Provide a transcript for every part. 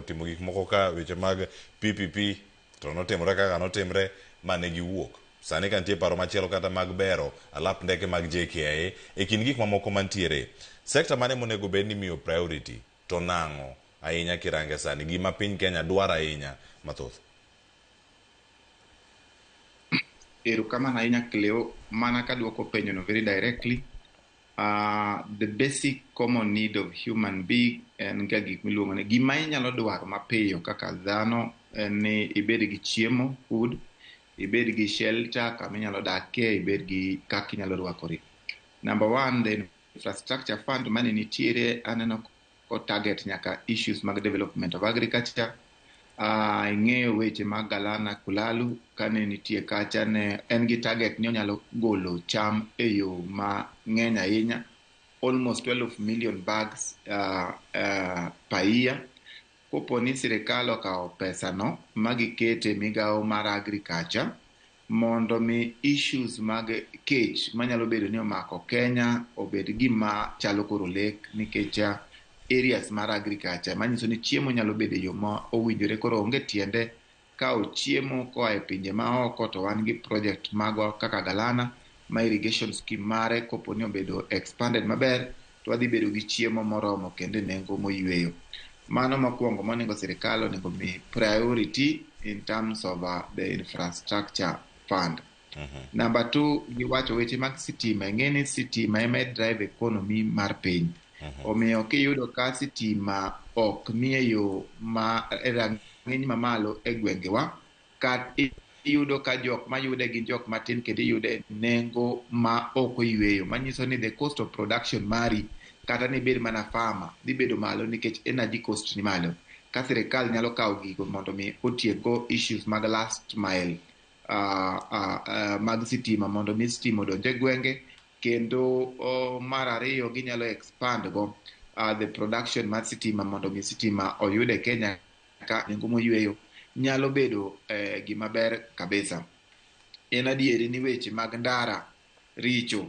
Timo gik moko ka weche mag PPP to notimore kaka notimre ma ne giwuok. Sani ka nitie paro machielo kata mag bero alap ndeke mag JKIA e kind gik mamoko mantiere. Sekta mane monego bed ni imiyo priority to nang'o ahinya kirange sani gima piny Kenya dwaro ahinya mathoth? Erokamano ahinya Cleo, mana kaduoko penjono very directly. The basic common need of human being en ga gik miluongo ni gima inyalo dwaro mapiyo kaka dhano en ni ibed gi chiemo, food, ibed gi shelter kama inyalo dakie, ibed gi kaka inyalo rwakori. Number one, the infrastructure fund mane nitiere aneno ko target nyaka issues mag development of agriculture. Ing'eyo weche mag Galana Kulalu kane nitie kacha ne en gi target ni onyalo golo cham e yo mang'eny ahinya, almost 12 million bags per year. Kopo ni sirikal okawo pesano ma gikete migawo mar agriculture mondo mi issues mag kech manyalo bedo ni omako Kenya obed gima chalo koro lek nikech areas mar agriculture manyiso ni chiemo nyalo bedo e yo ma owinjore. Koro onge tiende kawo chiemo koa e pinje maoko to wan gi project magwa kaka Galana ma irrigation scheme mare kopo ni obedo expanded maber to wadhi bedo gi chiemo moromo kendo e nengo moyweyo. Mano mokwongo monego sirikal onego mi priority in terms of the infrastructure fund. Number two, giwacho weche mag sitima. Ing'e ni sitima ema drive economy mar piny. Omiyo kiyudo ka sitima ok nie yo ma e rang'iny mamalo e gwengewa, kat iyudo ka jok mayude gin jok matin kendo iyude e nengo ma ok oyweyo. Manyiso ni the cost of production mari kata ni ibed mana farmer dhi bedo malo nikech energy cost ni malo. Ka sirikal nyalo kawo gigo mondo mi otiekgo issues mag last mile mag sitima mondo mi sitima odonj e gwenge kendo mar ariyo ginyalo expand go the production mar sitima mondo mi sitima oyud e Kenya ka nengo moyweyo nyalo bedo gima ber kabisa. En adieri ni weche mag ndara richo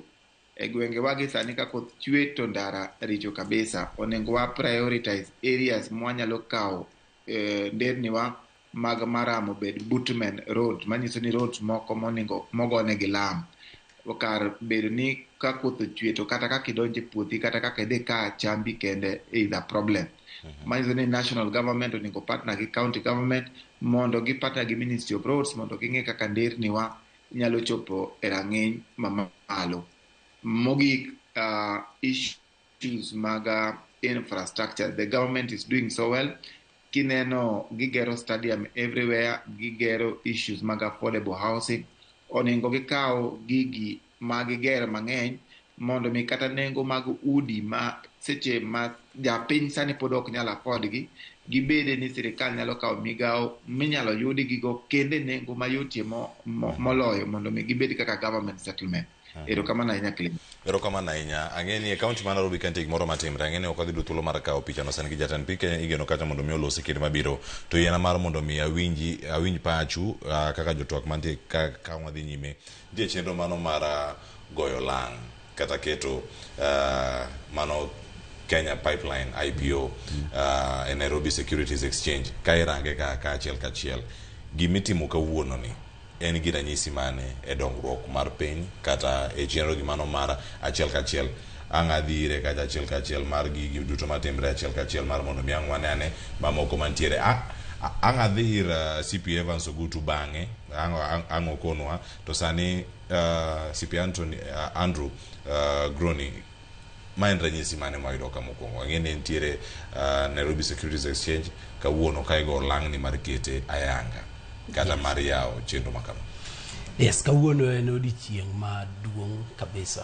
e gwengewa gi sani ka koth chwe to ndara richo kabisa. Onego wa prioritize areas mwanyalo kawo nderniwa mag maram obed bitumen road, manyiso ni roads moko monego mogonegi lam kar bedo ni ka koth ochwe to kata kaka idonjo e puothi kata kaka idhi ka chambi kende is a problem. Manyiso ni national government onego partner gi county government mondo gi partner gi Ministry of Roads mondo ging'e kaka nderniwa nyalo chopo e rang'iny mamalo. Mogik, issues mag infrastructure. The government is doing so well. Kineno gigero stadium everywhere, gigero issues mag affordable housing. Onego gikaw gigi ma giger mang'eny mondo mi kata nengo mag udi ma seche ma japiny sani pod ok nyal afford gi, gibede ni sirikal nyalo kawo migawo minyalo yud gigo kendo e nengo mayotie moloyo mondo mi gibed kaka government settlement. Erokamano ahinya, Clem. Erokamano ahinya. Ang'e ni e kaunti ma Nairobi ka nitie gimoro matimre. Ang'e ni ok wadhi yudo thuolo mar kawo pichano sani gi jatend piny Kenya igeno kacha mondo mi olosi kinde mabiro. To yiena mar mondo mi awinji awinj pachu kaka jotwak mantie ka wadhi nyime. Nitie chenro mano mar goyo lang' kata keto mano Kenya Pipeline IPO e Nairobi Securities Exchange ka irange ka achiel kachiel. Gimitimo kawuono ni en gi ranyisi mane e dongruok mar piny kata e chenro gi mano mar achiel kachiel ang' adhi ire kacha achiel kachiel mar gigi duto matimre achiel kachiel mar mondo mi ang' wane ane mamoko mantiere. Ang' adhi ir CP Evans Ogutu bang'e ang' okonwa to sani CP Anthony, Andrew Groni, ma en ranyisi mane mwayudo ka mokwongo? Ang'e ni nitiere Nairobi Securities Exchange kawuono ka igo lang'ni mar kete ayanga kata mar yawo chenro ma kama. Yes, kawuono en odiochieng' maduong' kabisa.